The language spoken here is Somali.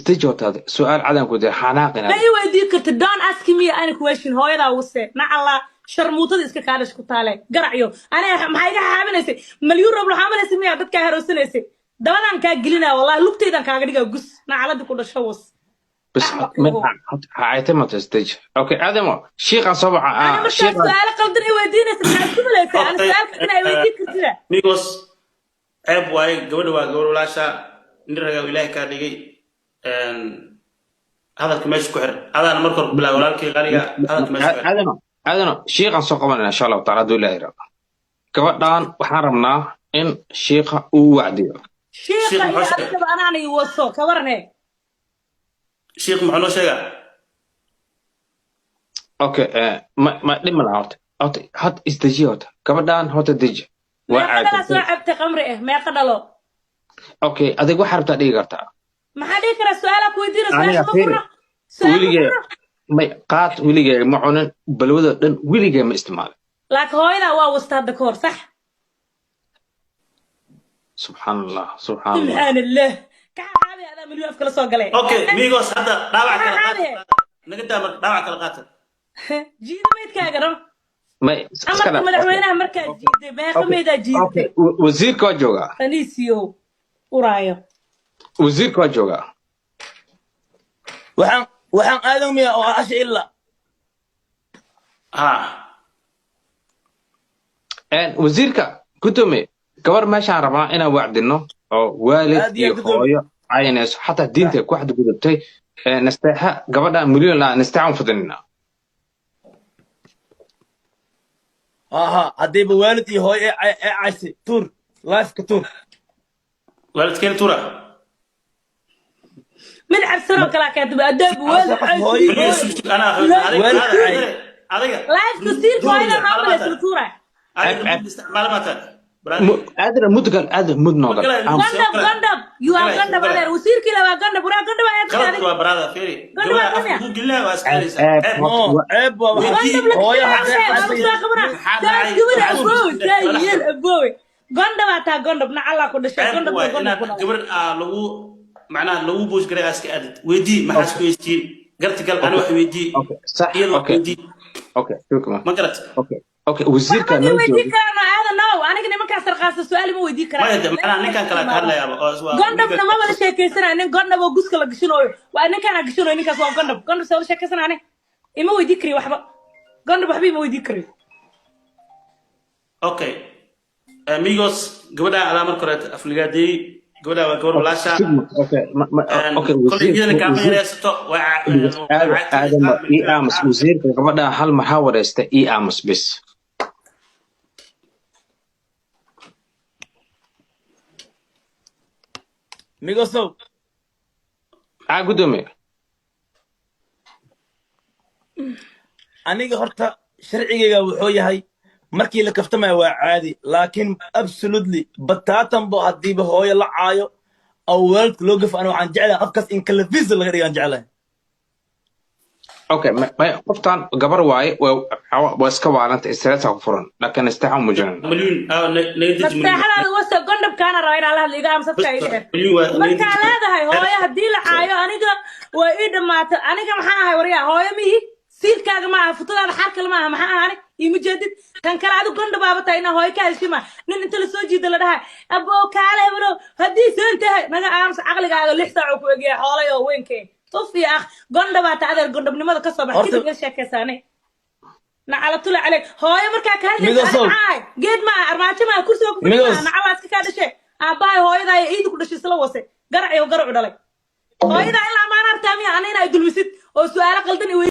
Isdeji hortaada, su-aal cadaan ku dira, xanaaqin. Ma ii weydiin karti. Don't ask me any question. Hooyadaa wuse, nacalla sharmuutada iska kaadhash ku taale garacyo. Aniga maxaa iga xaabinaysay? Malyuun roob waxaa malaysay miyaa dadkaa haroosanaysay? Dabadaan kaa gelinaa, wallahi lugtaydan kaaga dhigaa gus, nacaladi ku dhasho was. Bas hacaytamata, isdeji. Okay, Aadamo, shiiqaan soo baxa. Ani markaa su-aalo qaldan i weydiinaysa, maxaa isku malaysaa? Ani su-aal qaldan ay weydiin kartida. Migos, ceeb waaye. Gabadha waa gabadh walaasha, nin ragaa ilaahay kaa dhigay. Hadalka meesha ku xir. Adaana marka hore ku bilaabay, walaalkay qaaliga, hadalka meesha ku xir. Aadano, Aadano, shiiqaan soo qabanayna insha Allahu taala, hadduu Ilaahay rabo. Gabadhan waxaan rabnaa in shiiqa uu wacdiyo. Shiiqa Shiikh iyo muxuu sheegay? adigaba anaana i waso kabarne. Shiikh muxuu noo sheegaa? Okay, ma dhib ma laha. Horta had isdejiya. Horta gabadhan horta deji, waa Meeqa dhalaa soo caadi. cabtay qamri ah? Meeqa dhalo? Okay, adig waxaa rabtaa dhigi kartaa. Maxaa dhihi karaa? Su-aalaa ku weydiina. Aniga Su-aasha ma fiiri, furno, su-aal ma weligee furno. May qaat, weligee ma cunin balwada dhan, weligee ma isticmaalin. Laakiin hooyadaa waa wasta hadda ka hor, sax? Subxaan Allah, subxaan Allah. Subxaan Allah, ka xaabi adaa milyan afka la soo galay. Okay, Migos, hadda dhaawac kala Maxaa qaata. Naga daa marka, dhaawac kala qaata. Jiida maydkaaga no. May iska Amarka dhaaf. madaxweynaha markaa jiiday, meeqa maydaa Okay, jiidatay? Wasiirka waa joogaa. Aniisiyow uraayo. Wasiirka waa joogaa. Waxaan aadan miya oo asha ila Ha. Wasiirka gudoomiye, gabar meeshaan rabnaa inaan wacdino oo waalid Aad iyo iyo aad, gudoomiye. hooyo caynayso, xataa diinta ku xadgudubtay. Nasteexa gabadha milyan laa nasteexa u fidinina. Aha, haddayba waalid iyo hooyo ee caysay, tuur lifeka, tuur. Waalidkeena tura. Mid cabsanoo kalaa keentay adaab waalid. Hooyo. Anaa Waalid cay. adiga. Lifeka siirka hooyadaa maa malaysa la tuuraa. Adiga isticmaal maata. Aadana mudgal, aadan mud noogal. Gandab, gandab, you are gandab, adeer. Wasiirkii la waa gandab, waraa gandab ayaad Qalad adiga. waa barada, fiiri. Gandab waa Gabadha afka kamia. ku gelinaa, waa iska celinaysaa. Ceeb. Ceeb. No, ceeb waa waxa. Gandab la Hooyo hadday caysay. soo qabana. Maxaa Saas dhacay? gabadha Maxaa aboowe, dhacay? saa yeel aboowe. Gandabaa taa, gandab nacallaa ku dhashay. Ceeb Gandab waay gandab inaad ku dhalay. gabar lagu macnaha lagu buush garay, iska aadid. Weydii maxaa isku heystiin, garti gal, ani wax weydii. Okay, sax. Iyada wax Okay. weydii. Okay, shukran. Ma garat? Okay, wasiirka Waxba noo weydiin jooga. karaan aada no, aniga nimankaas sarqaasa su-aal ma weydiin karaan. Maya, de macnaha ninkan kale ka hadlayaaba oo Gondhabna ma wada sheekaysanaya. Nin gondhab oo guska la gashanooyo waa ninkaana gashanooyo. Ninkaas waa gondhab, gondhab see wada sheekaysanaya? Aniga ima weydiin kariyo waxba, gondhab waxba ima weydiin kariyo. Okay. Migos, gabadha adaa marka hore afligaadeeyey. Gabadha waa gabar walaasha. Okay, okay. Kolay iyadana kaama yareysato. Waa Aadama, ii aamus. Wasiirka gabadha hal maxaa wareysta, ii aamus bis. Migosow. Aa, gudoomiye. Aniga horta sharcigayga wuxuu yahay, markii la kaftamayo waa caadi, laakiin absolutely bataatanbo haddiiba hooyo la caayo oo waalidka loo gafo, ani waxaan jeclahay qofkaas in kalafisa laga dhigaan jeclahay. Okay, qoftan gabar waaye, waa iska waalanta, stressa ku furan, laakiin istexa muujinana. Milyuun naga deji, milyuun. Nasteexadaada wasa, gondhabkaana raba inaan la hadlo, iga aamus, afkaa iga xir. Milyuun waa naga Markaa deji. leedahay hooyo haddii la caayo, aniga waa ii dhammaatay. Aniga maxaa ahay, waryaa? Hooyo mihi, siilkaaga ma aha, futadaada xaar kale ma aha. Maxaa aha ani? Iima jeedid kan kale. Adigu gondhabaaba tahay inaa hooyo ka heshima. Nin inta lasoo jiida la dhahay aboo kaale hebelo haddii seen tahay, naga aamus. Caqligaaga 6 saac uu ku egyahay, xoolay oo weynke tuf iyo akh. Gondhabaa ta, adeer, gondhabnimada ka soo bax. Kadib iga sheekaysaane, nacalatula caleyk. Hooyo markaa ka hadlaysa, Migosow. ani maxaa ahay? Geed ma aha, armaajo ma aha, kursiga ku fadhi Migos. maaha. Nacalaa iska kaa dhashe, aabbahay hooyadaa iyo iidi ku dhashay isla wase, garac iyo garacu dhalay hooyadaa ilaa maana artaa miya? Ana inaa dulmisid oo su'aalo qaldan i.